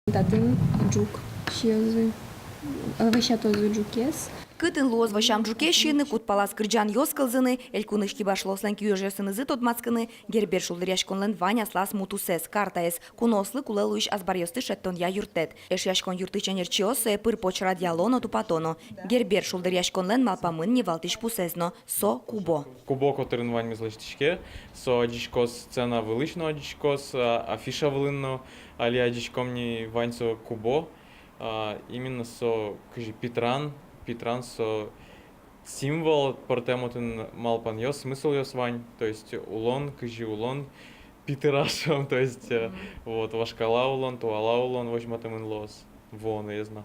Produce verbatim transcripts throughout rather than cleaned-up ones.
Татын ӝук сиёзы, э, вӧсятозы ӝукез. Кытын луоз вӧсям ӝукез сиыны, куд палаз кырӟанъёс кылзыны, элькунысь кибашлыослэн киужъёсынызы тодматскыны, Гербер шулдыръяськонлэн вань аслаз мутусэз, картаез, куноослы кулэ луись азбаръёсты шедьтонъя юрттэт. Эшъяськон юртысь ӧнерчиос сое пыр-поч радъяло но, тупато но. Гербер шулдыръяськонлэн малпамын ни валтӥсь пусэз но, со кубо. Кубо котырын ваньмыз лэсьтӥське, со адӟиськоз сцена вылысь но, адӟиськоз, а, афиша вылын но, али адӟиськом ни, вань со кубо, а, именно со кызьы питран, питран со символ, пӧртэм отын малпанъёс, смыслъёс вань, то есть улон, кызьы улон питран, то есть, э, вот, вашкала улон, туала улон возьматэмын луоз, вуоноез но.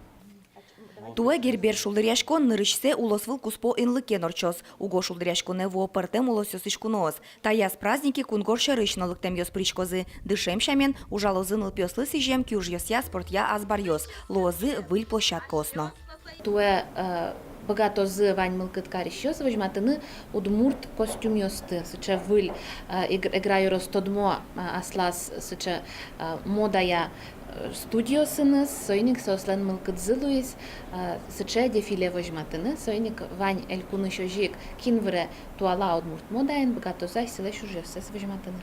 Туэ Гербер шулдыръяськон нырысьсэ улосвыл куспо инлыкен ортчоз. Уго шулдыръяськонэ вуо пӧртэм улосъёсысь куноос. Таяз празднике кунгож сьӧрысь но лыктэмъёс пыриськозы. Дышем сямен, ужалозы нылпиослы сӥзем киужъёсъя, спортъя азбаръёс, луозы выль площадкаос но. Туэ, э, быгатозы вань мылкыд карисьёс возьматыны удмурт костюмъёсты, сыӵе выль, э, Эг-, Эгра ёрос тодмо, э, аслаз сыӵе, э, модая, э, студиосыныз, соин ик соослэн мылкыдзы луиз, э, сыӵе дефиле возьматыны, соин ик вань элькунысь озьы ик, кин выре туала удмурт модаен, быгатозы асьсэлэсь ужъёссэс возьматыны.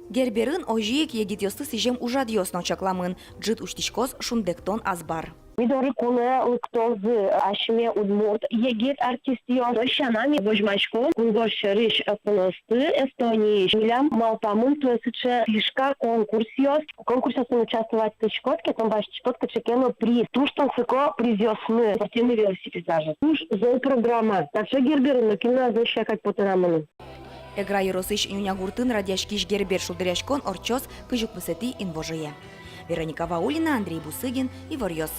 Герберын озьы ик егитъёслы сӥзем ужрадъёс но чакламын. Ӝыт усьтӥськоз шундэктон азбар. Ми доры кулэ лыктозы асьме удмурт егит артистъёс. Со сяна ми возьмаськом кунгож сьӧрысь куноосты Эстониысь. Милям малпамын туэ сыӵе фишка, конкурсъёс. Конкурсъёсын участвовать кариськод ке, тон басьтӥськод кыӵе ке но приз. Туж тунсыко призъёсмы. Спортивный велосипед даже. Туж зол программа. Таӵе Герберын нокин но ӧз лэсьтэ кадь потэ на мыным. Эгра ёросысь Нюнягуртын радъяськись Гербер шулдыръяськон ортчоз кызь укмысэтӥ инвожое. Вероника Ваулина, Андрей Бусыгин, «Иворъёс».